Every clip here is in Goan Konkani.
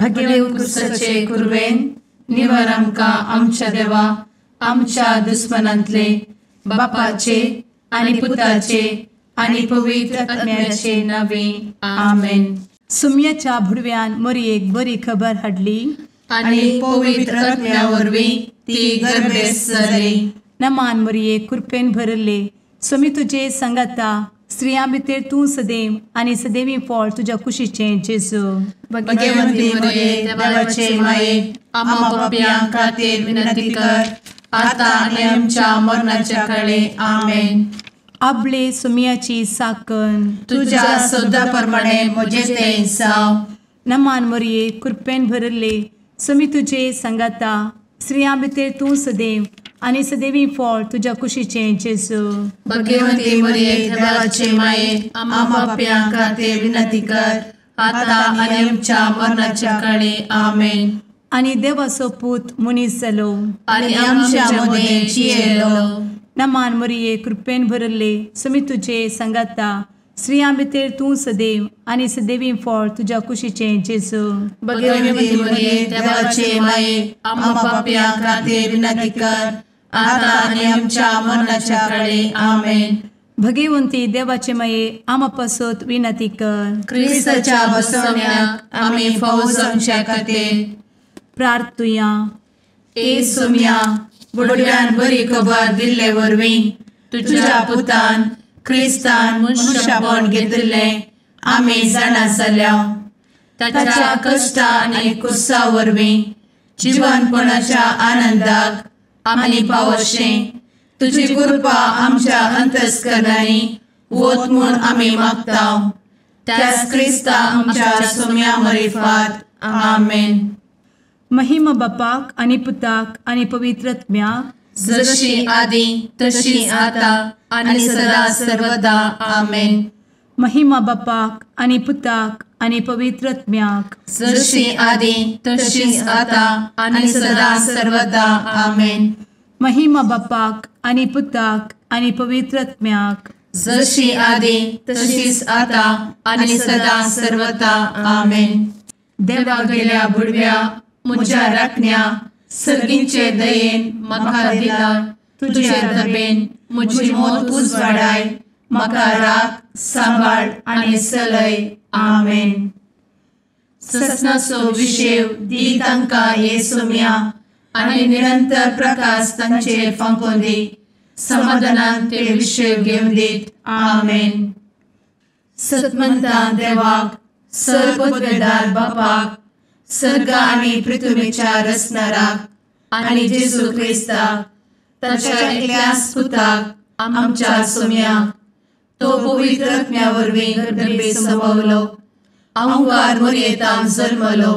भगेवन क्रुसाचे कुरवेन निवर आमकां आमच्या देवा आमच्या दुस्मनांतले बापाचे आनी पुताचे आनी पवित्र आत्म्याचे नावे आमेन. सुम्याच्या भुडव्यान मोरयेक बरी खबर हाडली आनी पवित्र आत्म्या वरवीं ती गर्भेस्त जाली. नमान मोरये, कृपेन भरले, स्वामी तुजे संगाता, स्त्रियां भितर तूं सदैव आनी सदैवी फळ तुज्या कुशीचें जेजू. भगवंती मोरये, देवाचे माये, आम्हा पाप्यां खातीर विनंती कर आता आनी आमच्या मरणाच्या काळे आमेन. आपले सुम्याची साकन तुज्या सदा प्रमाणे म्हजें तें जावं. नमान मोरये, कृपेन भरले, स्वामी तुजे संगाता, स्त्रियां भितर तूं सदैव आनी सदैवी फळ तुज्या कुशीचें जेजू. भगवंती मोरये, देवाचे माये, आम्हा पाप्यां खातीर विनंती कर आता आनी आमच्या मरणाच्या काळे आमेन. आनी देवाचो पूत मनीस जालो आनी आमच्या मदें जियेलो. नमान मोरये, कृपेन भरले, स्वामी तुजे संगाता, स्त्रियां भितर तूं सदैव आनी सदैवी फळ तुज्या कुशीचें जेजू. भगवंती मोरये, देवाचे माये, आम्हा पाप्यां खातीर विनंती कर आता आनी आमच्या मरणाच्या काळे आमेन. भगवंती देवाचे माये, आम्हा पासत विनंती कर. क्रिस्ताच्या बसवण्याक आमी फावो जावच्या खातीर प्रार्थुया. ए सोम्या, बुडव्यान बरी खबर दिल्ले वरवीं तुज्या पुतान क्रिस्तान मनुष्यपण घेतिल्लें आमी जाणा जाल्या. ताच्या कश्टा आनी कुर्सा वरवीं जिवनपणाच्या आनंदाक आमी पावशें तुजी कृपा आमच्या अंतस्करणांनी वत म्हूण आमी मागता. त्याच क्रिस्ता आमच्या सोम्या मरिफात आमेन. महिमा बापाक आनी पुताक आनी पवित्र आत्म्याक, जशी आदी तशी आता आनी सदा सर्वदा आमेन. महिमा बापाक आनी पुताक आनी पवित्र आत्म्याक, जशी आदी तशी आता आनी सदा सर्वदा आमेन. महिमा बापाक आनी पुताक आनी पवित्र आत्म्याक, जशी आदी तशीच आता आनी सदा सर्वदा आमेन. देवा गेल्या बुडव्या म्हज्या राखण्या सर्गींचे दयेन म्हाका दिला तुजे दबेन म्हजी मोत उजवाडाय म्हाका राख सांबाळ आनी चलय आमेन. ससनाचो विशेव दी तांकां हे सोम्या आनी निरंतर प्रकाश तांचेर फांकोवन दी समाधानान ते विशेव घेवन दीत आमेन. सतमंता देवाक सर्वपदवेदार बापाक सर्ग आनी पृथ्वीच्या रचणाराक आनी जेजू क्रिस्ताक ताच्या एकल्याच पुताक आमच्या सोम्याक तो पवित्र आत्म्या वरवीं गर्भे संभवलो अहंकार मोरयेतान जल्मलो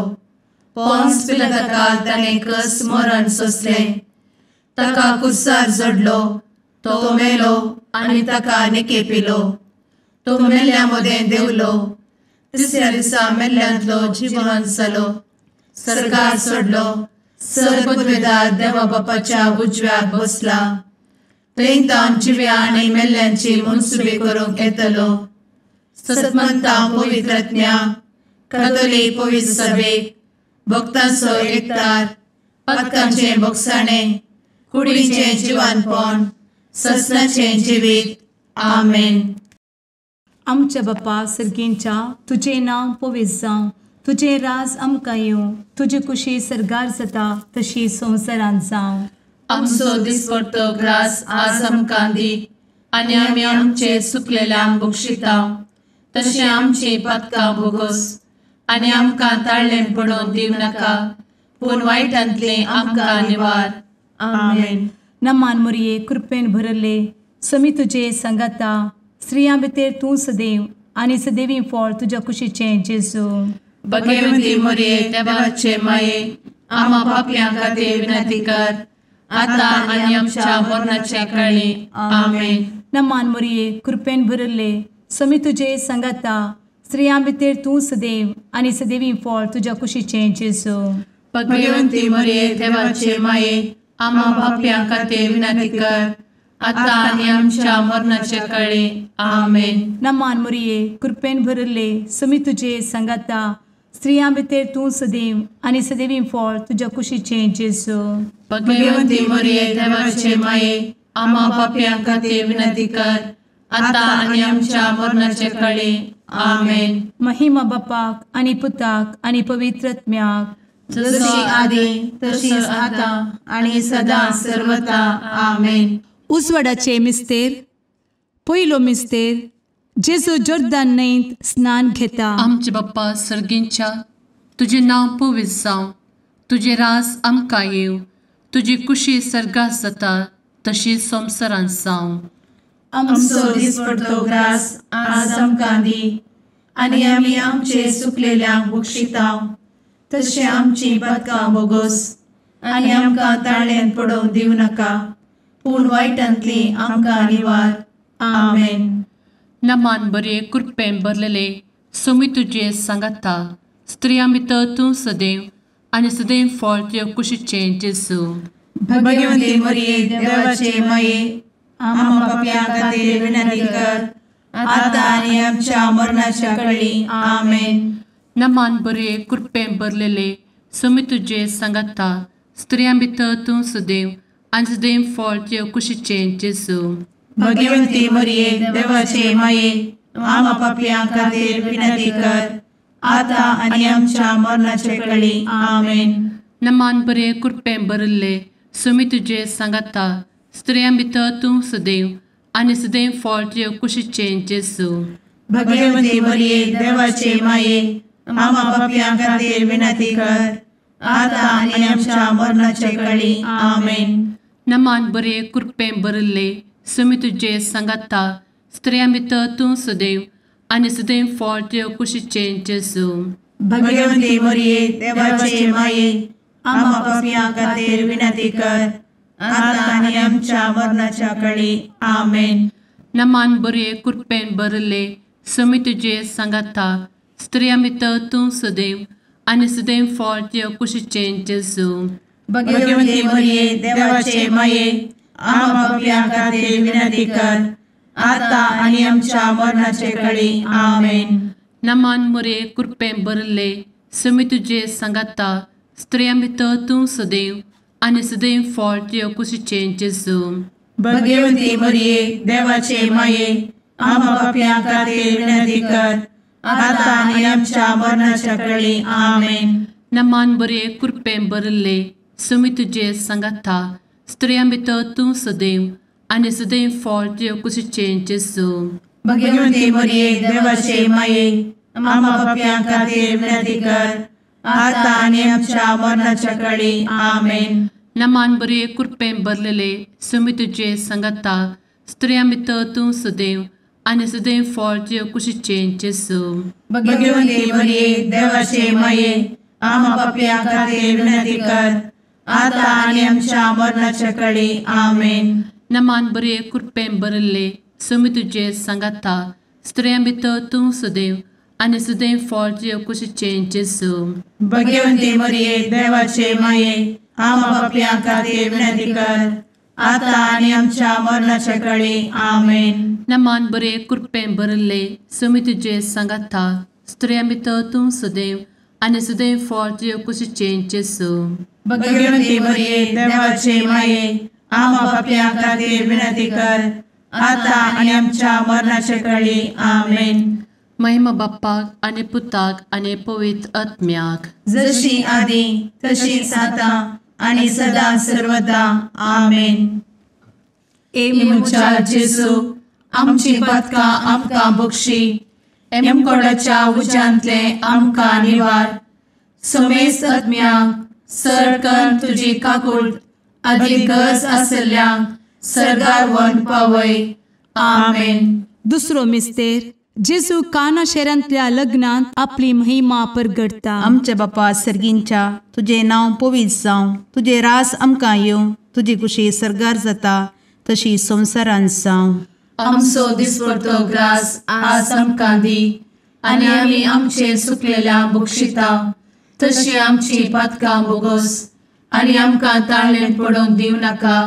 पोन्स पिलाताकाल ताणें कस मरण सोंसलें ताका कुर्सार जडलो तो मेलो आनी ताका निकेपिलो तो मेल्ल्या मदें देंवलो तिसऱ्या दिसा मेल्ल्यांतलो जिवन जालो सरकार सोडलो सर्वपदवेदार देवा बापाच्या उजव्याक बसला थंय तावन जिव्या आनी मेल्ल्यांची मनसुबी करूंक येतलो. सतमंता पवित्र आत्म्या कातोलीक पवित्र सभेक भक्तांचो एकतार पातकांचें भोगसाणें कुडीचें जिवानपण ससनाचें जिवीत आमेन. आमच्या बापा सर्गींच्या, तुजें नांव पवित्र जावं, तुजें राज आमकां येवं, तुजी कुशी सर्गार जाता तशी संवसारांत जावं. आमचो दिसपडतो ग्रास आज आमकां दी आनी आमी आमचे सुकलेल्यांक बक्षिता तशें आमची पातकां भोगोस आनी आमकां ताळ्ळें पडोवन दिवं नाका पूण वायटांतलें आमकां निवार आमेन. नमान मोरये, कृपेन भरले, स्वामी तुजे संगाता, स्त्रियां भितर तूं सदैव आनी सदैवी फळ तुज्या कुशीचें जेजू. भगवंती मोरये, देवाचे माये, आम्हा पापयां खातीर विनंती कर आता आनी आमच्या मरणाच्या काळी आमेन. नमान मोरये, कृपेन भरले, स्वामी तुजे संगाता, स्त्रियां भितर तूं सदैव आनी सदैवी फळ तुज्या कुशीचें जेजू. भगवंती मोरये, देवाचे माये, आम्हा पापयां खातीर विनंती कर आता आनी आमच्या मरणाच्या काळी आमेन. नमान मोरये, कृपेन भरले, स्वामी तुजे संगाता, स्त्रियां भितर तूं सदैव आनी सदैवी फळ तुज्या कुशीचें जेजू। भगवंती मरिये देवाचे माये, आम्हा पाप्यां खातीर विनंती कर, आतां आनी आमच्या मरणाचे कळी। आमेन। महिमा बापाक आनी पुताक आनी पवित्र आत्म्याक, जशी आदी तशीच आतां आनी सदां सर्वता। आमेन। उजवाडाचे मिस्तेर। पयलो मिस्तेर, जेजू जोर्दान न्हंयत स्नान घेता। आमचे बाप्पा सर्गींच्या, तुजें नांव पवित्र जावं, तुजें राज आमकां येवं, तुजी कुशी सर्गात जाता तशी संवसारांत जावं। आमचो दिसपडतो ग्रास आज आमकां दी, आनी आमी आमचे चुकलेल्यांक बक्षिता तशें आमची पातकां बोगोस, आनी आमकां ताळ्यांत पडोवंक दिवं नाका, पूण वायटांतली आमकां निवार। आमेन। नमान बरे कृपेन भरलेले, सोमी तुजे सांगाता, स्त्रियां भितर तूं सदैव आनी सदैव फळ तुज्या कुशीचें जेजू। भगवंती मरिये देवाचे माये, आम्हा पाप्यां खातीर विनंती कर, आतां आनी आमच्या मरणाच्या कळी। आमेन। नमान बरे कृपेन भरलेले, सोमी तुजे सांगाता, स्त्रियां भितर तूं सदैव आनी सदैव फळ तुज्या कुशीचें जेजू। भगवंती मरिये देवाचे माये, आम्हा पाप्यां खातीर विनंती कर, आतां आनी आमच्या मरणाचे कळी। आमेन। नमान बरे कृपेन भरिल्ले, सोमी तुजे सांगाता, स्त्रियां भितर तूं सदैव आनी सदैव फळ तुज्या कुशीचें जेजू। भगवंती मरिये देवाचे माये, आम्हा पाप्यां खातीर विनंती कर, आतां आनी आमच्या मरणाचे कळी। आमेन। नमान बरे कृपेन भरिल्ले, सोमी तुजे सांगाता, स्त्रियां भितर तूं सदैव आनी सदैव फळ तुज्या कुशीचें जेजू। भगवंती मरिये देवाचे माये, आम्हा पाप्यां खातीर विनंती कर, आतां आनी आमच्या मरणाच्या कळी। आमेन। नमान बरे कृपेन भरिल्ले, सोमी तुजे सांगाता, स्त्रियां भितर तूं सदैव आनी सदैव फळ तुज्या कुशीचें जेजू। भगवंती मरिये देवाचे माये, आम्हा पाप्यां खातीर विनंती कर, आतां आनी आमच्या मरणाचे कळी। आमेन। नमान मरिये कृपेन भरिल्ले, सोमी तुजे सांगाता, स्त्रियां भितर तूं सदैव आनी सदैव फळ तुज्या कुशीचें जेजू। भगवंती मरिये देवाचे माये, आम्हा पाप्यां खातीर विनंती कर, आतां आनी आमच्या मरणाच्या कळी। आमेन। नमान बरे कृपेन भरिल्ले, सोमी तुजे सांगाता, स्त्रियां भितर तूं सदैव आनी सदैव फळ तुज्या कुशीचें जेजू। भगवंती मरिये देवाचे माये, आम्हा पाप्यां खातीर विनंती कर, आतां आनी आमच्या मरणाच्या कळी। आमेन। नमान बरे कृपेन भरलेले, सोमी तुजे सांगाता, स्त्रियां भितर तूं सदैव आनी सदैव फळ तुज्या कुशीचें जेजू। भगवंती मरिये देवाचे माये, आम्हा पाप्यां खातीर विनंती कर, आतां आनी आमच्या मरणाच्या कळी। आमेन। नमान बरे कृपेन भरिल्ले, सोमी तुजे सांगाता, स्त्रियां भितर तूं सदैव आनी सदैव फळ तुज्या कुशीचें जेजू। भगवंती मरिये देवाचे माये, आम्हा पाप्यां खातीर विनंती कर, आतां आनी आमच्या मरणाच्या कळी। आमेन। नमान बरे कृपेन भरिल्ले, सोमी तुजे सांगाता, स्त्रियां भितर तूं सदैव आनी सदैव फळ तुज्या कुशीचें जेजू। भगवंती मरिये देवाचे माये, आम्हा पाप्यां खातीर विनंती कर, आतां आनी आमच्या मरणाचे कळी। आमेन। महिमा बाप्पाक आनी पुताक आनी पवित्र आत्म्याक, जशी आदी तशीच आतां आनी सदां सर्वदा। आमेन। ए म्हज्या जेजू, आमची पातकां आमकां बक्षी, एमकोडाच्या उज्यांतले आमकां निवार, समेस्त आत्म्यांक सरकन तुजी काकूट आदी गरज आसल्ल्यांक सर्गार व्हरून पावय। आमेन। दुसरो मिस्तेर, जेजू काना शहरांतल्या लग्नांत आपली महिमा परगडता। आमच्या बापा सर्गींच्या, तुजें नांव पवित्र जावं, तुजें रास आमकां येवं, तुजी कुशी सर्गार जाता तशी संवसारांत जावं। आमचो दिसपडतो ग्रास आज आमकां दी, आनी आमी आमचे चुकलेल्यांक बक्षिता तशी आमची पातकां बोगोस, आनी आमकां ताळ्ळेंत पडोवंक दिवं नाका,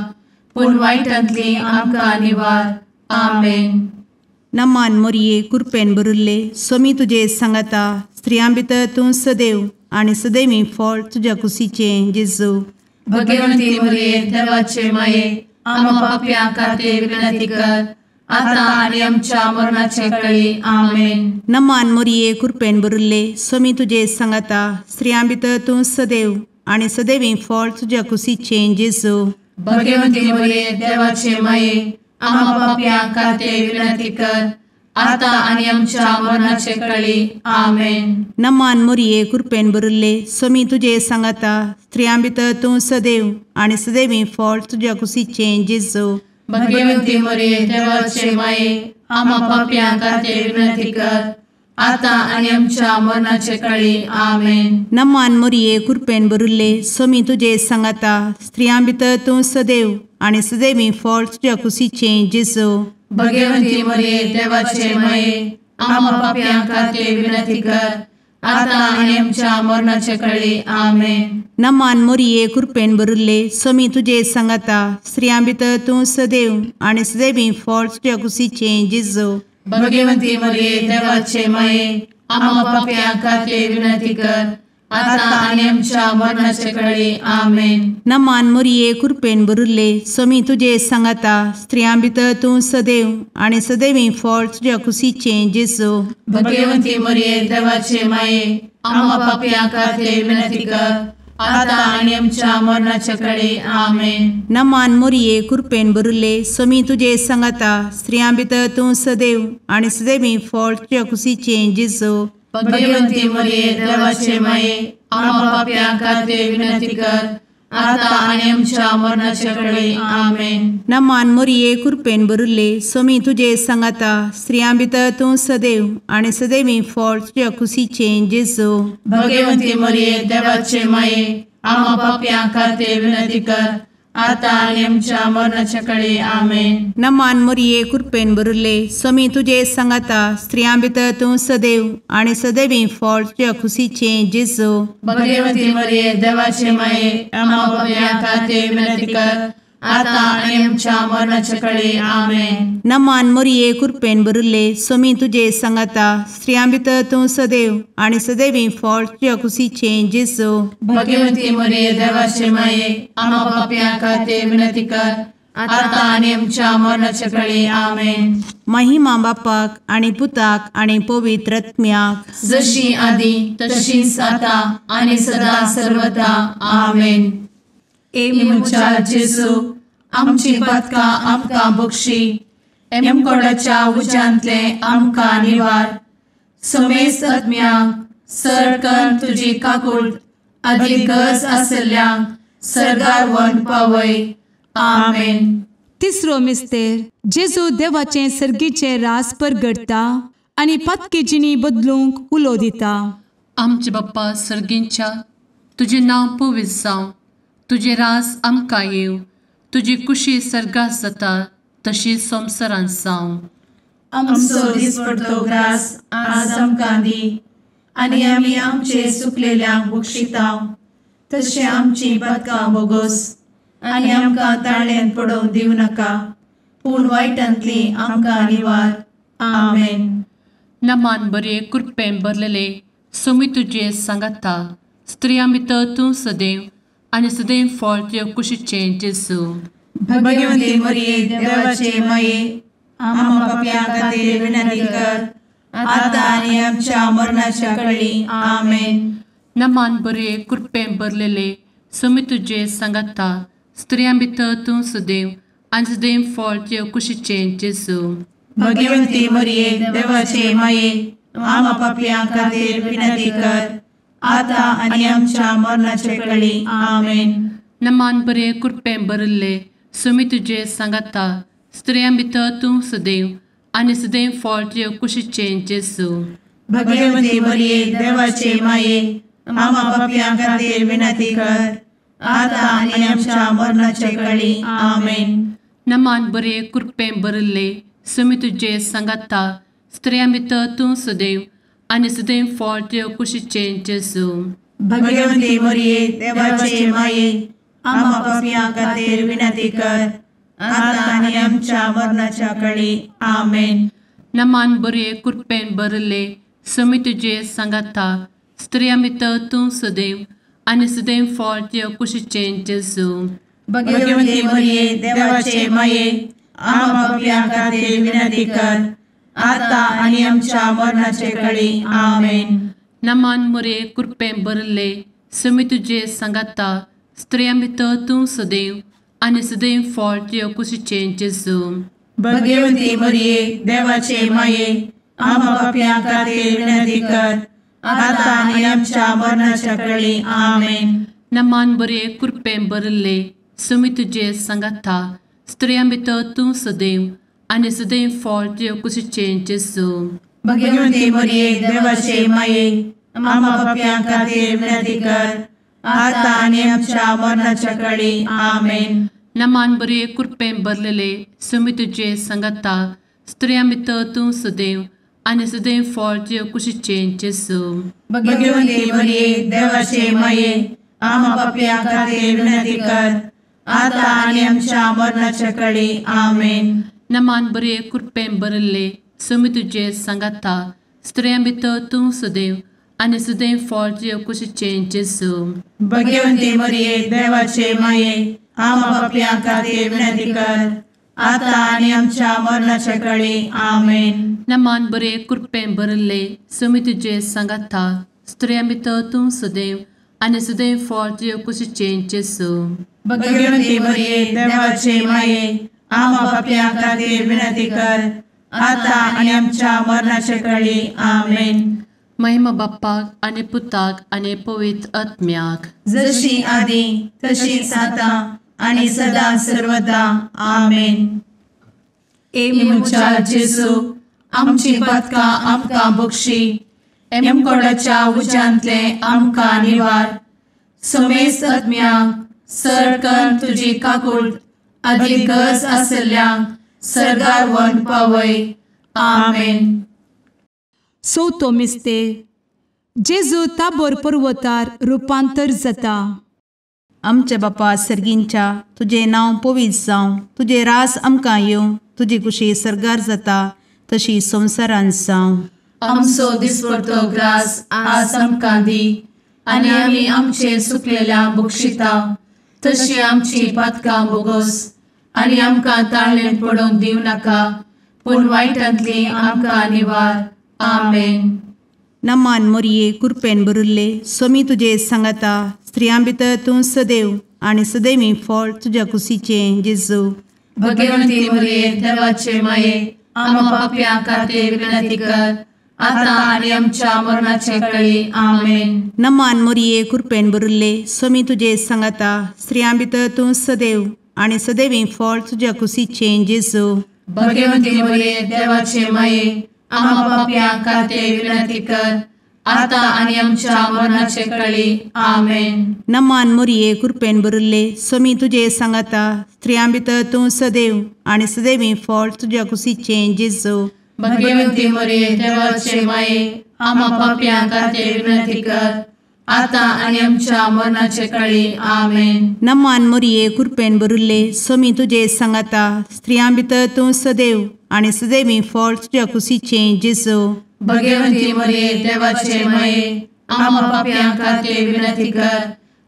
पूण वायटांतली आमकां निवार। आमेन। नमान मोरये कुरपेन भरिल्ले सोमी तुजे सांगाता स्त्रियां भितर तूं सदैव आनी सदैवी फळ तुज्या कुशीचें जेजू। भगवंती मोरये देवाचे माये आम्हा पाप्यां खातीर विनंती कर आता आनी आमच्या मरणाचे कळी। आमेन। नमान मोरये कुरपेन भरिल्ले सोमी तुजे सांगाता स्त्रियां भितर तूं सदैव आनी सदैवी फळ तुज्या कुशीचें जेजू। भगवंती मोरये देवाचे माये आम्हा पाप्यां खातीर विनंती कर आता आनी आमच्या मरणाचे कळी। आमेन। नमान मोरये कुरपेन भरिल्ले सोमी तुजे सांगाता स्त्रियां भितर तूं सदैव आनी सदैवी फळ तुज्या कुशीचें जेजू। भगवंती मोरये देवाचे माये आम्हा पाप्यां खातीर विनंती कर आता आनी आमच्या मरणाचे कळी। आमेन। नमान मोरये कुरपेन भरिल्ले सोमी तुजे सांगाता स्त्रियां भितर तूं सदैव आनी सदैवी फळ तुज्या कुशीचें जेजू। भगवंती मोरये देवाचे माये आम्हा पाप्यां खातीर विनंती कर आता आनी आमच्या मरणाचे कळी। आमेन। नमान मोरये कुरपेन भरिल्ले सोमी तुजे सांगाता स्त्रियां भितर तूं सदैव आनी सदैवी फळ तुज्या कुशीचें जेजू। भगवंती मोरये देवाचे माये आम्हा पाप्यां खातीर विनंती कर आता आनी आमच्या मरणाचे कळी। आमेन। नमान मोरये कुरपेन भरिल्ले सोमी तुजे सांगाता स्त्रियां भितर तूं सदैव आनी सदैवी फळ तुज्या कुशीचें जेजू। भगवंती मोरये देवाचे माये आम्हा पाप्यां खातीर विनंती कर आता आनी आमच्या मरणाचे कळी। आमेन। नमान मोरये कुरपेन भरिल्ले सोमी तुजे सांगाता स्त्रियां भितर तूं सदैव आनी सदैवी फळ तुज्या कुशीचें जेजू। भगवंती मोरये देवाचे माये आम्हा पाप्यां खातीर विनंती कर आता आनी आमच्या मरणाचे कळी। आमेन। नमान मोरये कुरपेन भरिल्ले सोमी तुजे सांगाता स्त्रियां भितर तूं सदैव आनी सदैवी फळ तुज्या कुशीचें जेजू। भगवंती मोरये देवाचे माये आम्हा पाप्यां खातीर विनंती कर आता आनी आमच्या मरणाचे कळी। आमेन। नमान मोरये कुरपेन भरिल्ले सोमी तुजे सांगाता स्त्रियां भितर तूं सदैव आनी सदैवी फळ तुज्या कुशीचें जेजू। भगवंती मोरये देवाचे माये आम्हा पाप्यां खातीर विनंती कर आता आनी आमच्या मरणाचे कळी। आमेन। नमान मोरये कुरपेन भरिल्ले सोमी तुजे सांगाता स्त्रियां भितर तूं सदैव आनी सदैवी फळ तुज्या कुशीचें जेजू। भगवंती मोरये देवाचे माये आम्हा पाप्यां खातीर विनंती कर आता आनी आमच्या मरणाचे कळी। आमेन। महिमा बापाक आनी पुताक आनी पवित्र आत्म्याक, जशी आदी तशीच आता आनी सदा सर्वदा। आमेन। ए म्हज्या जेजू आमची पातकां आमकां बक्षी, एमकोडाच्या उज्यांतले आमकां निवार, समेस्त आत्म्यांक सरकन तुजी काकूट आदी गरज आशिल्ल्यांक सर्गार व्हरून पावय। आमेन। तिसरो मिस्तेर जेजू देवाचें सर्गीचें रास परगडटा आनी पातकी जिणी बदलूंक उलो दिता। आमचे बाप्पा सर्गींच्या तुजें नांव पवित्र जावं, तुजें रास आमकां येवं, तुजी कुशी सर्गात जाता तशी संवसारांत जावं। आमचो दिसपडतो ग्रास आज आमकां दी आनी आमी आमचे चुकलेल्यांक बक्षिता तशें आमची पातकां बोगोस आनी आमकां ताळ्यांत पडोवंक दिवं नाका, पूण वायटांतली आमकां निवार। आमेन। नमान बरे कृपेन भरलेले सोमी तुजे सांगाता, स्त्रियां भितर तूं सदैव आनी सदैव फळ तुज्या कुशीचें जेजू। भगवंती मरिये देवाचे माये आम्हा पाप्यां खातीर विनंती कर आता आनी आमच्या मरणाच्या कळी। आमेन। नमान बरे कृपेन भरलेले सोमी तुजे सांगाता, स्त्रियां भितर तूं सदैव आनी सदैव फळ तुज्या कुशीचें जेजू। भगवंती मरिये देवाचे माये आम्हा पाप्यां खातीर विनंती कर आता आनी आमच्या मरणाच्या कळी। आमेन। नमान बरे कृपेन भरिल्ले सोमी तुजे सांगाता, स्त्रियां भितर तूं सदैव आनी सदैव फळ तुज्या कुशीचें जेजू। भगवंती मरिये देवाचे माये आम्हा पाप्यां खातीर विनंती कर आता आनी आमच्या मरणाच्या कळी। आमेन। नमान बरे कृपेन भरिल्ले सोमी तुजे सांगाता, स्त्रियां भितर तूं सदैव आनी सदैव फळ तुज्या कुशीचें जेजू। भगवंती मरिये देवाचे माये आम्हा पाप्यां खातीर विनंती कर आता आनी आमच्या मरणाच्या कळी। आमेन। नमान बरे कृपेन भरले स्वामी तुजे सांगाता स्त्रियां भितर तूं सदैव आनी सदैव फळ तुज्या कुशीचें जेजू. भगवती मरिये देवाचे माये आम्हा पाप्यां खातीर विनंती कर आता आनी आमच्या मरणाचे कळी. आमेन. नमान मरिये कृपेन भरले स्वामी तुजे सांगाता स्त्रियां भितर तूं सदैव आनी सदैव फळ तुज्या कुशीचें जेजू. भगवती मरिये देवाचे माये आम्हा पाप्यां खातीर विनंती कर आता आनी आमच्या मरणाच्या कळी. आमेन. नमान बरे कृपेन भरले स्वामी तुजे सांगाता स्त्रियां भितर तूं सदैव आनी सदैव फळ तुज्या कुशीचें जेजू. भगवती मरिये देवाचे माये आम्हा पाप्यां खातीर विनंती कर आता आनी आमच्या मरणाच्या कळी. आमेन. नमान बरे कृपेन भरलेले स्वामी तुजे सांगाता स्त्रियां भितर तूं सदैव आनी सदैव फळ तुज्या कुशीचें जेजू. भगवती मरिये देवाचे माये आम्हा पाप्यां खातीर विनंती कर आता आनी आमच्या मरणाच्या कळी. आमेन. नमान बरे कृपेन भरले स्वामी तुजे सांगाता स्त्रियां भितर तूं सदैव आनी सदैव फळ तुज्या कुशीचें जेजू. भगवती मरिये देवाचे माये आम्हा पाप्यां खातीर विनंती कर आता आनी आमच्या मरणाच्या कळी. आमेन. नमान बरे कृपेन भरले स्वामी तुजे सांगाता स्त्रियां भितर तूं सदैव आनी सदैव फळ तुज्या कुशीचें जेजू. भगवती मरिये देवाचे माये आम्हा पाप्यां खातीर विनंती कर आता आनी आमच्या मरणाच्या कळी. आमेन. महिमा बाप्पाक आनी पुताक आनी पवित्र आत्म्याक, जशी आदी तशीच आता आनी सदा सर्वदा. आमेन. ए म्हज्या जेजू आमची पातकां आमकां बक्षी, एमकोडाच्या उज्यांतले आमकां निवार, समेस्त आत्म्यांक सरकन तुजी काकूट आदी गरज आशिल्ल्यांक सर्गार व्हरून पावय. आमेन. चवथो मिस्तेर जेजू ताबोर पर्वतार रुपांतर जाता. आमच्या बापा सर्गींच्या तुजें नांव पवित्र जावं, तुजें रास आमकां येवं, तुजी कुशी सर्गार जाता तशी संवसारांत जावं. आमचो दिसपडतो ग्रास आज आमकां दी आनी आमी आमचे सुकलेल्या बक्षिता तशी आमची पातकां बोगोस आनी आमकां ताळणेन पडोवंक दिवं नाका, पूण वायटांतली आमकां निवार. आमेन. नमान मोरये कृपेन भरिल्ले स्वामी तुजे सांगाता, स्त्रियां भितर तूं सदैव आनी सदैवी फळ तुज्या कुशीचें जेजू. भगवंती मोरये देवाचे माये आम्हा पाप्यां खातीर विनंती कर आता आनी आमच्या मरणाचे कळी. आमेन. नमान मोरये कृपेन भरिल्ले स्वामी तुजे सांगाता, स्त्रियां भितर तूं सदैव आनी सदैवी फळ तुज्या कुशीचें जेजू. भगवंती मोरये देवाचे माये आम्हा पाप्यां खातीर विनंती कर आता आनी आमच्या मरणाचे कळी. आमेन. नमान मोरये कृपेन भरिल्ले स्वामी तुजे सांगाता, स्त्रियां भितर तूं सदैव आनी सदैवी फळ तुज्या कुशीचें जेजू. भगवंती मोरये देवाचे माये आम्हा पाप्यां खातीर विनंती कर आता आनी आमच्या मरणाचे कळी. आमेन. नमान मोरये कृपेन भरिल्ले स्वामी तुजे सांगाता, स्त्रियां भितर तूं सदैव आनी सदैवी फळ तुज्या कुशीचें जेजू. भगवंती मोरये देवाचे माये आम्हा पाप्यां खातीर विनंती कर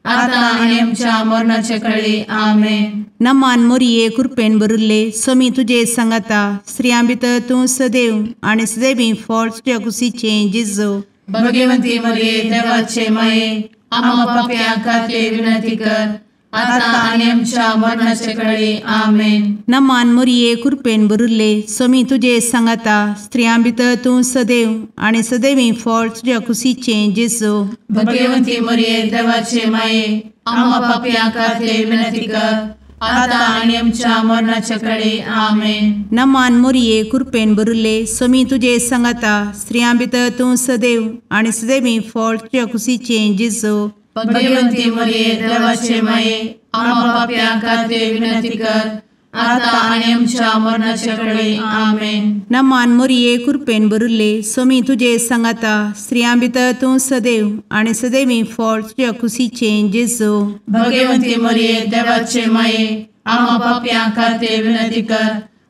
आता आनी आमच्या मरणाचे कळी. आमेन. नमान मोरये कृपेन भरिल्ले स्वामी तुजे सांगाता, स्त्रियां भितर तूं सदैव आनी सदैवी फळ तुज्या कुशीचें जेजू. भगवंती मोरये देवाचे माये आम्हा पाप्यां खातीर विनंती कर आता आनी आमच्या मरणाचे कळी. आमेन. नमान मोरये कृपेन भरिल्ले स्वामी तुजे सांगाता, स्त्रियां भितर तूं सदैव आनी सदैवी फळ तुज्या कुशीचें जेजू. भगवंती मोरये देवाचे माये आम्हा पाप्यां खातीर विनंती कर आता आनी आमच्या मरणाचे कळी. आमेन. नमान मोरये कृपेन भरिल्ले स्वामी तुजे सांगाता, स्त्रियां भितर तूं सदैव आनी सदैवी फळ तुज्या कुशीचें जेजू. भगवंती मोरये देवाचे माये आम्हा पाप्यां खातीर विनंती कर आता आनी आमच्या मरणाचे कळी. आमेन. नमान मोरये कृपेन भरिल्ले स्वामी तुजे सांगाता, स्त्रियां भितर तूं सदैव आनी सदैवी फळ तुज्या कुशीचें जेजू. भगवंती मोरये देवाचे माये आम्हा पाप्यां खातीर विनंती कर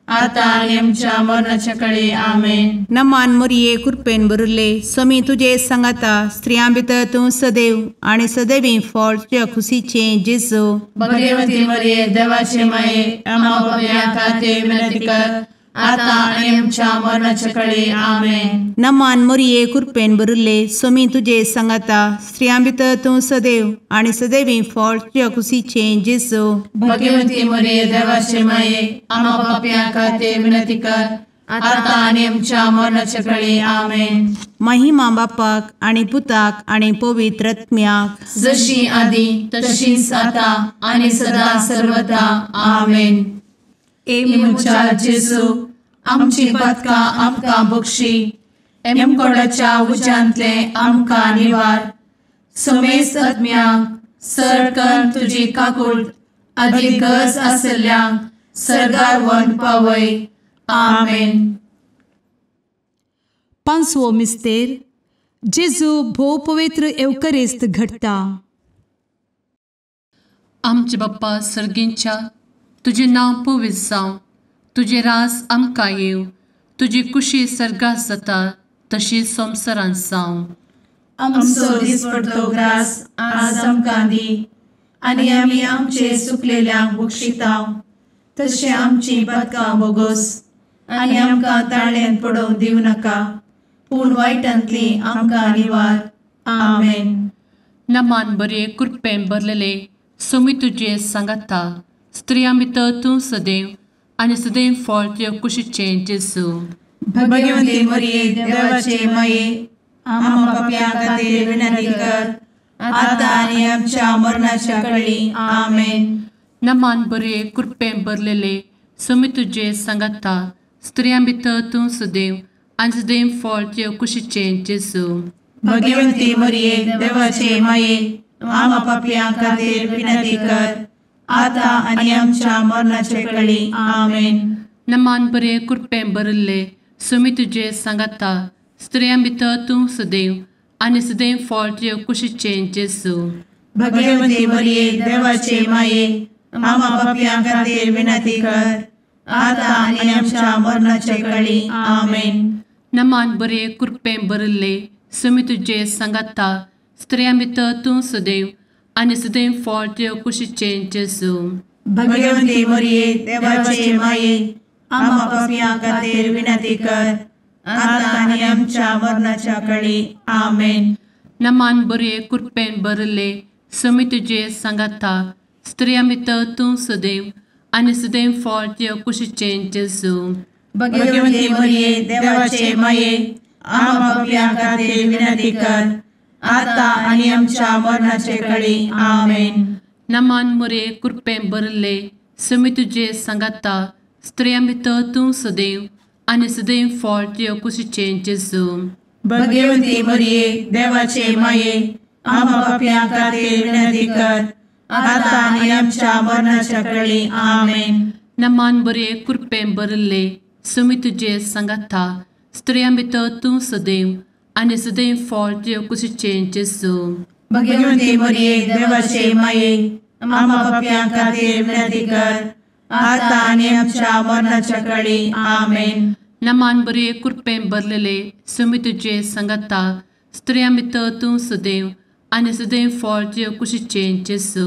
आतां आनी आमच्या मरणाच्या कळे. आमेन. नमान मोरये कृपेन भरिल्ले, स्वामी तुजे सांगाता, स्त्रियां भितर तूं सदैव आनी सदैवी फळ तुज्या खुशीचें जेजू. भगवती मरिये देवाचे माये, आम्हा पाप्यां खातीर विनंती कर, आतां आनी आमच्या मरणाच्या कळे. आमेन. नमान मोरये कृपेन भरिल्ले, स्वामी तुजे सांगाता, स्त्रियां भितर तूं सदैव आनी सदैवी फळ तुज्या खुशीचें जेजू. भगवती मरिये देवाचे माये, आम्हा पाप्यां खातीर विनंती कर, आतां आनी आमच्या मरणाच्या कळे. आमेन. महिमा बापाक आनी पुताक आनी पवित्र आत्म्याक, जशी आदी तशीच आतां आनी सदा सर्वदा. आमेन. ए म्हज्या जेजू, आमची पातकां आमकां बक्षी, एमकोडाच्या उज्यांतले आमकां निवार, समेस्त आत्म्यांक सर तुजी काकूट आदी गरज आशिल्ल्यांक सर्गार व्हरून पावय. आमेन. पांचवो मिस्तेर, जेजू भोव पवित्र एवकरिस्त घडटा. आमचे बाप्पा सर्गींच्या, तुजें नांव पवित्र जावं, तुजें राज आमकां येवं, तुजी कुशी सर्गात जाता तशी संवसारांत जावं. आमचो दिसपडतो ग्रास आज आमकां दी, आनी आमी आमचे चुकलेल्यांक बक्षितांव, तशें आमची पातकां बोगोस, आनी आमकां ताळ्यांत पडोवंक दिवं नाका, पूण वायटांतली आमकां निवार. आमेन. नमान बरे कृपेन भरलेले, स्वामी तुजे सांगाता, स्त्रियां भितर तूं सदैव आनी सदैव फळ तुज्या कुशीचें जेजू. भगवती मरिये देवाचे माये, आम्हा पाप्यां खातीर विनंती कर, आतां आनी आमच्या मरणाच्या कळी. आमेन. नमान बरे कृपेन भरलेले, स्वामी तुजे सांगाता, स्त्रियां भितर तूं सदैव आनी सदैव फळ तुज्या कुशीचें जेजू. भगवती मरिये देवाचे माये, आम्हा पाप्यां खातीर विनंती कर, आतां आनी आमच्या मरणाच्या कळी. आमेन. नमान बरे कृपेन भरिल्ले, स्वामी तुजे सांगाता, स्त्रियां भितर तूं सदैव आनी सदैव फळ तुज्या कुशीचें जेजू. भगवती मरिये देवाचे माये, आम्हा पाप्यां खातीर विनंती कर, आतां आनी आमच्या मरणाच्या कळी. आमेन. नमान बरे कृपेन भरिल्ले, स्वामी तुजे सांगाता, स्त्रियां भितर तूं सदैव आनी सदैव फळ तुज्या कुशीचें जेजू. भगवती मरिये देवाचे माये, आम्हा पाप्यां खातीर विनंती कर, आतां आनी आमच्या मरणाच्या कळी. आमेन. नमान बरे कृपेन भरिल्ले, स्वामी तुजे सांगाता, स्त्रियां भितर तूं सदैव आनी सदैव फळ तुज्या कुशीचें जेजू. भगवती मरिये देवाचे माये, आम्हा पाप्यां खातीर विनंती कर, आतां आनी आमच्या मरणाचे कळी. आमेन. नमान मरिये कृपेन भरिल्ले, स्वामी तुजे सांगाता, स्त्रियां भितर तूं सदैव आनी सदैव फळ तुज्या कुशीचें जेजू. भगवती मरिये देवाचे माये, आम्हा पाप्यां खातीर विनंती कर, आतां आनी आमच्या मरणाच्या कळी. आमेन. नमान बरे कृपेन भरिल्ले, स्वामी तुजे सांगाता, स्त्रियां भितर तूं सदैव आनी सदैव फळ तुज्या कुशीचें जेजू. भगवती मरिये देवाचे माये, आम्हा पाप्यां खातीर विनंती कर, आतां आनी आमच्या मरणाच्या कळी. आमेन. नमान बरे कृपेन भरलेले, स्वामी तुजे सांगाता, स्त्रियां भितर तूं सदैव आनी सदैव फळ तुज्या कुशीचें जेजू.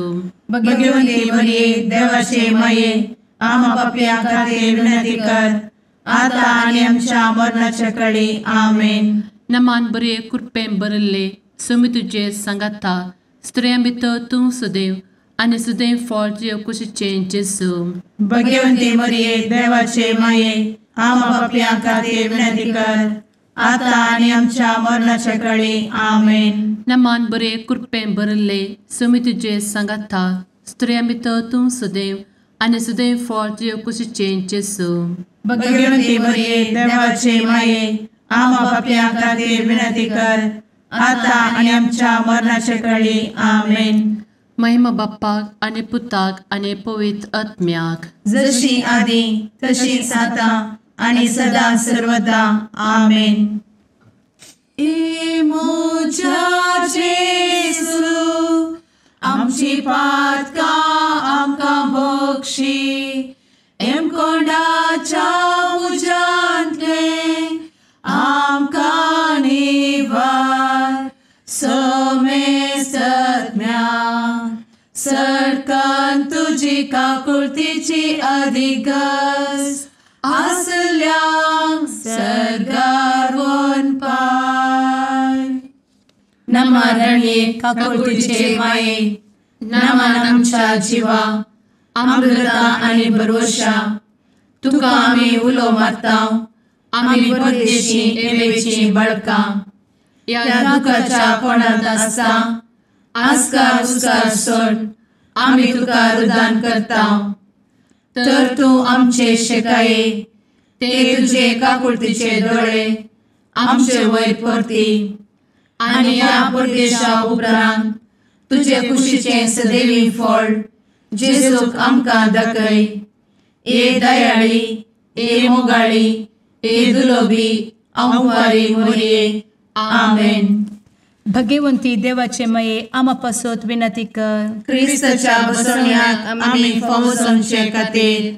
भगवती मरिये देवाचे माये, आम्हा पाप्यां खातीर विनंती कर, आतां आनी आमच्या मरणाच्या कळी. आमेन. नमान बरे कृपेन भरिल्ले, स्वामी तुजे सांगाता, स्त्रियां भितर तूं सदैव आनी सदैव फळ तुज्या कुशीचें जेजू. भगवती मरिये देवाचे माये, आम्हा पाप्यां खातीर विनंती कर, आतां आनी आमच्या मरणाच्या कळी. आमेन. नमान बरे कृपेन भरिल्ले, स्वामी तुजे सांगाता, स्त्रियां भितर तूं सदैव आनी सदैव फळ तुज्या कुशीचें जेजू. भगवती मरिये देवाचे माये, आम्हा पाप्यां खातीर विनंती कर, आतां आनी आमच्या मरणाच्या कळी. आमेन. महिमा बाप्पाक आनी पुताक आनी पवित्र आत्म्याक, जशी आदी तशीच आतां आनी सदा सर्वदा. आमेन. ए म्हज्या जेजू, आमची पातकां आमकां बक्षी, एमकोंडाच्या तुजी काकुळतीची अधिगस आसल्यांक सर्गार वन पाय. नमा रणये काकुळतीचे माये, नमन आमच्या जिवा, अमृता आनी भरवशा, तुका आमी उलो मारता, आमी परदेशी एवेची बळकां, ह्या दुखाच्या कोणांत आसता आस्कार उस्कार सोड आमी तुका रुदान करता. तर तूं आमचे शेकाये, ते तुजे काकुळतीचे दोळे आमचे वयर परती आनी ह्या परदेशा उपरांत तुजे कुशीचें सदैवी फळ जेजूक आमकां दाखय. ए दयाळी, ए मोगाळी, ए दुलोबी अंवारी मोरये. आमेन. भगवंती देवाचे मये आमा पासत विनंती कर. क्रिस्ताच्या बसवण्याक आमी फावो जावचे खातीर.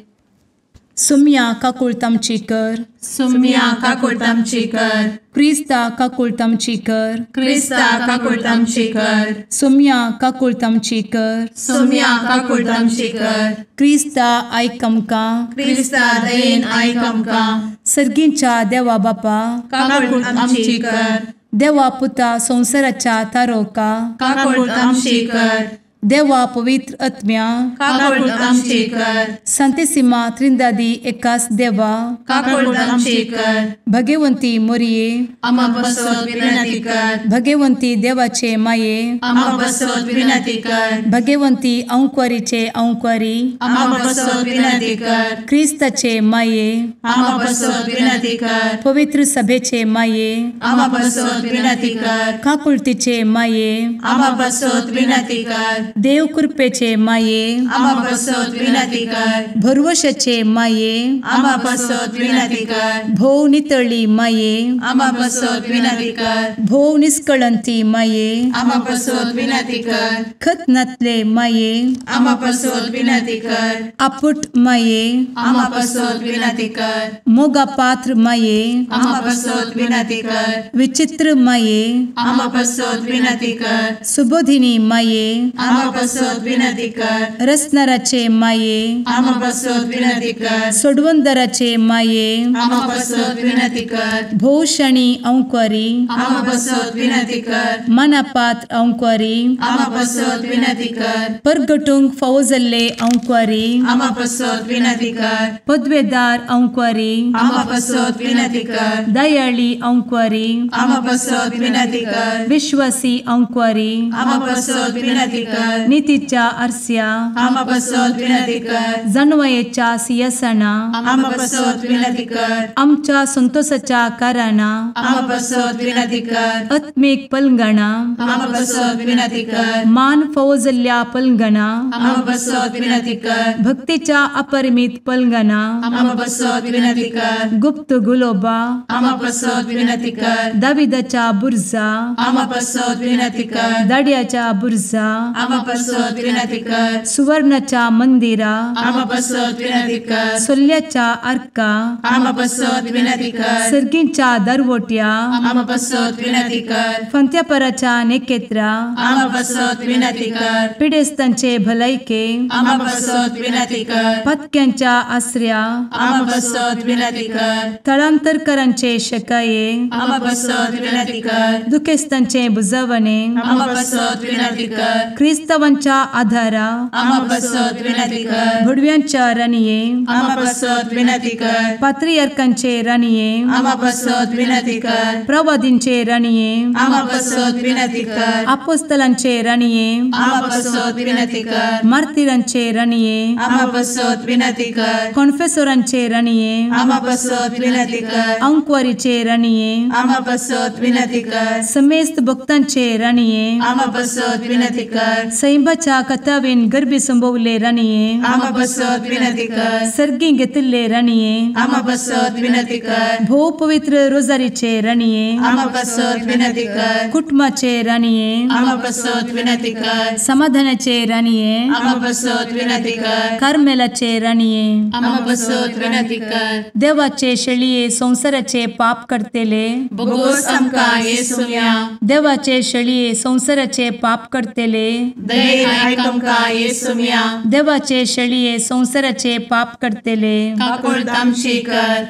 सुम्या काकुळतामची कर. सुम्या काकुळतामची कर. क्रिस्ता काकुळतामची कर. क्रिस्ता काकुळतामची कर. सुम्या काकुळतामची कर. सुम्या काकुळतामची कर. क्रिस्ता आयक आमकां. क्रिस्ता दयेन आयक आमकां. सर्गींच्या देवा बापा काकुळतामची कर. देवा पुता संवसाराच्या तारोका काकुळतामची कर. देवा पवित्र आत्म्या काकुळतामची कर. संतेसिमा त्रिंदादी एकास देवा काकुळतामची कर. भगवंती मोरये आमा पासत विनंती कर. भगवंती देवाचे माये आमा पासत विनंती कर. भगवंती अंकुरीचे अंकुरी आमा पासत विनंती कर. क्रिस्ताचे माये आमा पासत विनंती कर. पवित्र सभेचे माये आमा पासत विनंती कर. काकुळतीचे माये आमा पासत विनंती कर. देव कृपेचे माये आमा पासत विनंती कर. भरवशाचे माये आमा पासत विनंती कर. भोव नितळी माये आमा पासत विनंती कर. भोव निष्कळंती माये आमा पासत विनंती कर. खत नातले माये आमा पासत विनंती कर. आपुट माये आमा पासत विनंती कर. मोगा पात्र माये आमा पासत विनंती कर. विचित्र माये आमा पासत विनंती कर. सुबोधिनी माये आमा पासत विनंती कर. रसनाराचे माये आमा पासत विनंती कर. सोडवंदराचे माये आमा पासत विनंती कर. भोवशणी अंकुरी आमा पासत विनंती कर. मनापात्र अंकुरी आमा पासत विनंती कर. परगटूंक फावो जाल्ले अंकुरी आमा पासत विनंती कर. पदवेदार अंकुरी आमा पासत विनंती कर. दयाळी अंकुरी आमा पासत विनंती कर. विश्वासी अंकुरी आमा पासत विनंती कर. नितीच्या आरस्या आमा पासत विनंती कर. जानवयेच्या सिंहासना आमा पासत विनंती कर. आमच्या संतोषाच्या कारणा आमा पासत विनंती कर. आत्मीक पलंगणा आमा पासत विनंती कर. मान फावो जाल्ल्या पलंगणा आमा पासत विनंती कर. भक्तीच्या अपरिमित पलंगणा आमा पासत विनंती कर. गुप्त गुलोबा आमा पासत विनंती कर. दाविदाच्या बुर्जा आमा पासत विनंती कर. दाड्याच्या बुर्जा आमा पासत विनंती कर. सुवर्णाच्या मंदिरा आमा पासत विनंती कर. सोल्याच्या आर्का आमा पासत विनंती कर. सर्गींच्या दरवट्या आमा पासत विनंती कर. फंत्यापराच्या नेकेत्रा आमा पासत विनंती कर. पिडेस्तांचे भलायके आमा पासत विनंती कर. पत्क्यांच्या आसऱ्या आमा पासत विनंती कर. थळांतरकरांचे शकाये आमा पासत विनंती कर. दुखेस्तांचे बुजवणे आमा पासत विनंती कर. क्रिस्तावांच्या आधारा आमा पासत विनंती कर. भुडव्यांच्या राणये आमा पासत विनंती कर. पात्रियार्कांचे राणये आमा पासत विनंती कर. प्रवादींचे राणये आमा पासत विनंती कर. अपोस्तलांचे राणये आमा पासत विनंती कर. मार्तिरांचे राणये आमा पासत विनंती कर. कॉन्फेसोरांचे राणये आमा पासत विनंती कर. अंकुरीचे राणये आमा पासत विनंती कर. समेस्त भक्तांचे राणये आमा पासत विनंती कर. सैंबाच्या कथावेन गर्भी संभवले राणये आमा पासत विनंती कर. सर्गी घेतिल्ले राणये आमा पासत विनंती कर. भोव पवित्र रोजारीचे राणये आमा पासत विनंती कर. कुटुंबाचे राणये आमा पासत विनंती कर. समाधानाचे राणये आमा पासत विनंती कर. कार्मेलाचे राणये आमा पासत विनंती कर. देवाचे शेळये संवसाराचे पाप करतेले बोगोस आमकां येसुया. देवाचे शेळये संवसाराचे पाप करतेले दयेन आयक आमकां येसुम्या। देवाचे शेळये संवसाराचे पाप करतले काकुळट आमची कर।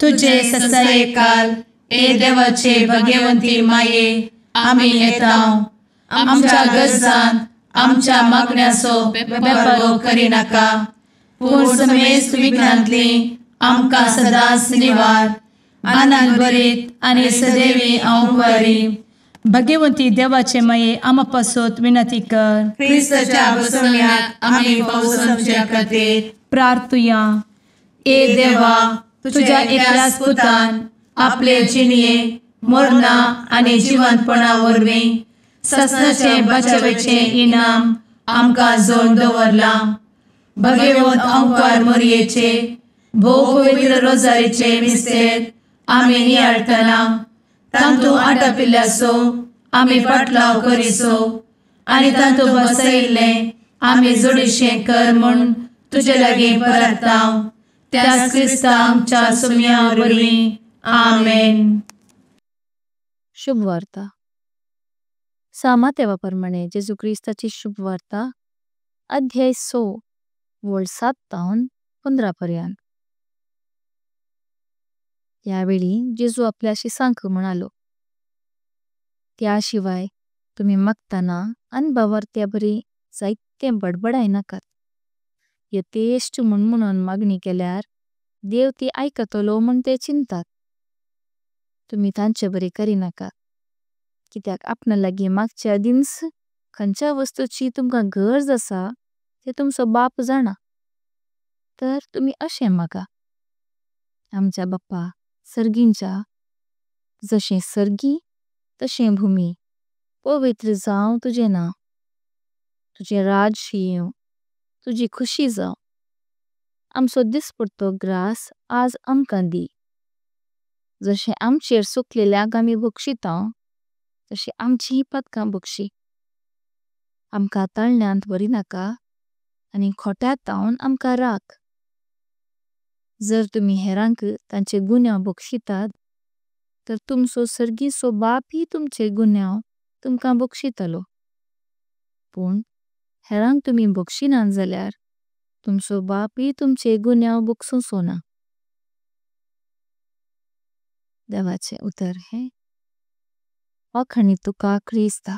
तुजे ससायेकाल ए देवाचे भगवंती माये आमी येता आमच्या गरजांत आमच्या मागण्याचो बेपर्वो करिनाका, पूण समेस्त विघ्नांतली आमकां सदांच निवार। आनंद भरीत आनी सदैवी हांव भगवंती देवाचे माये आमा पासत विनंती कर। क्रिस्ताच्या बसवण्याक आमी फावो समजच्या खातीर प्रार्थुया। ए देवा, तुझ्या एकल्याच पुतान आपले जिणये मरणा आनी जिवंतपणा वरवीं सासणाचे बचावेचें इनाम आमकां जोडून दवरलां। भगवंत ओंकार मोरयेचे भोव पवित्र रोजारीचे मिस्तेर आमी नियाळटना तांतू आटापिल्ल्याचो आमी फाटलाव करिसो आनी तांतू बसयिल्लें आमी जोडीशें कर म्हूण तुजे लागीं परता त्याच क्रिस्ता आमच्या सुम्या वरवीं। आमेन। शुभवार्ता। सामातेवा परमाणे जेजू क्रिस्ताची शुभवार्ता अध्याय 6 वळ 7 तावन 15 पर्यंत। त्यावेळी जेजू आपल्या शिसांक म्हणालो, त्या शिवाय तुमी मागताना अनभावार्थ्या बरी जायते बडबडाय नाकात। यतेश्ट म्हुणम्हुणोन मागणी केल्यार देव ती आइकतलो म्हुण ते चिंतात। तुमी तांचे बरी करिनाकात कित्याक आपणा लागी मागच्या दिन्स खानच्या वस्तूची तुमका गरज असा ते तुमचो बाप जाणा। तर तुमी अशे मागा, आमच्या बाप्पा सर्गिंच्या, जशे सर्गी तशे भूमी, पवित्र जाव तुजे नांव, तुजे राज्य येव, तुजी खुशी जाव, आमचो दिसपडतो ग्रास आज आमकां दी, जशे आमचेर सुकलेल्यांक आमी बक्षितांव तशे आमची पदकां बक्षी, आमकां तळण्यांत वरिनाका आनी खोट्या तावन आमकां राख। जर तुमी हेरांक तांचे गुन्यांव बक्षितात तर तुमचो सर्गीचो बाप ही तुमचे गुन्यांव तुमकां बक्षितलो। पण हेरांक तुमी बक्षिनां जाल्यार तुमचो बाप ही तुमचे गुन्यांव बक्षुंचो ना। देवाचे उतर हे वाखाणी तुका क्रिस्ता।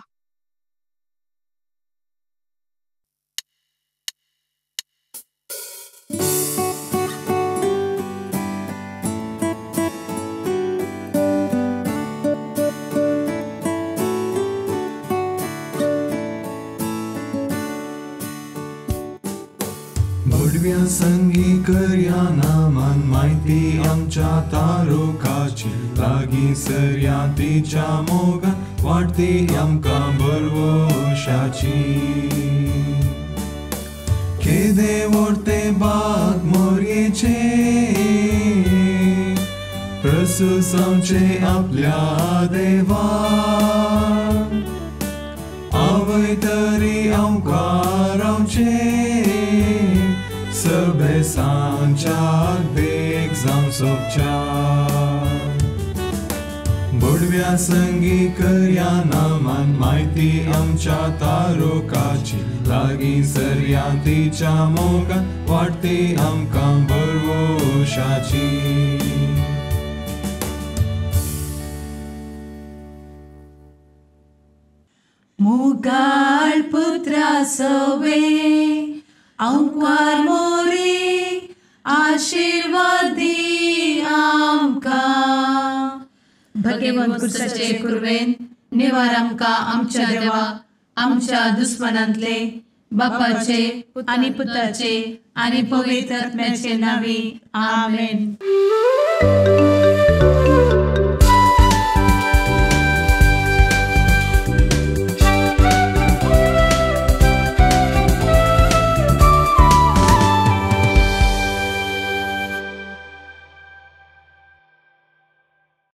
भडव्या संगी करया नामान माहिती आमच्या तारुकाची लागीं सरया तिच्या मोगान वाडती आमकां बरवशाची। केदे व्हडते बाग मोरयेचे प्रसूस आमचे आपल्या देवान आवय तरी आमकां रावचें सबेसांच्या देख जावं सोबच्या। भडव्या संगी करया नामान माहिती आमच्या तारुकाची लागीं सरया तिच्या मोगान वाडती आमकां बरवशाची। मोगाळ पुत्रा सवे अंकार मोरे आशीर्वाद दी आमकां। भगवंत क्रिस्ताचे कुर्वेन निवार आमकां आमच्या देवा आमच्या दुस्मनांतले बापाचे आनी पुताचे आनी पवित्र आत्म्याचे नांवी। आमेन।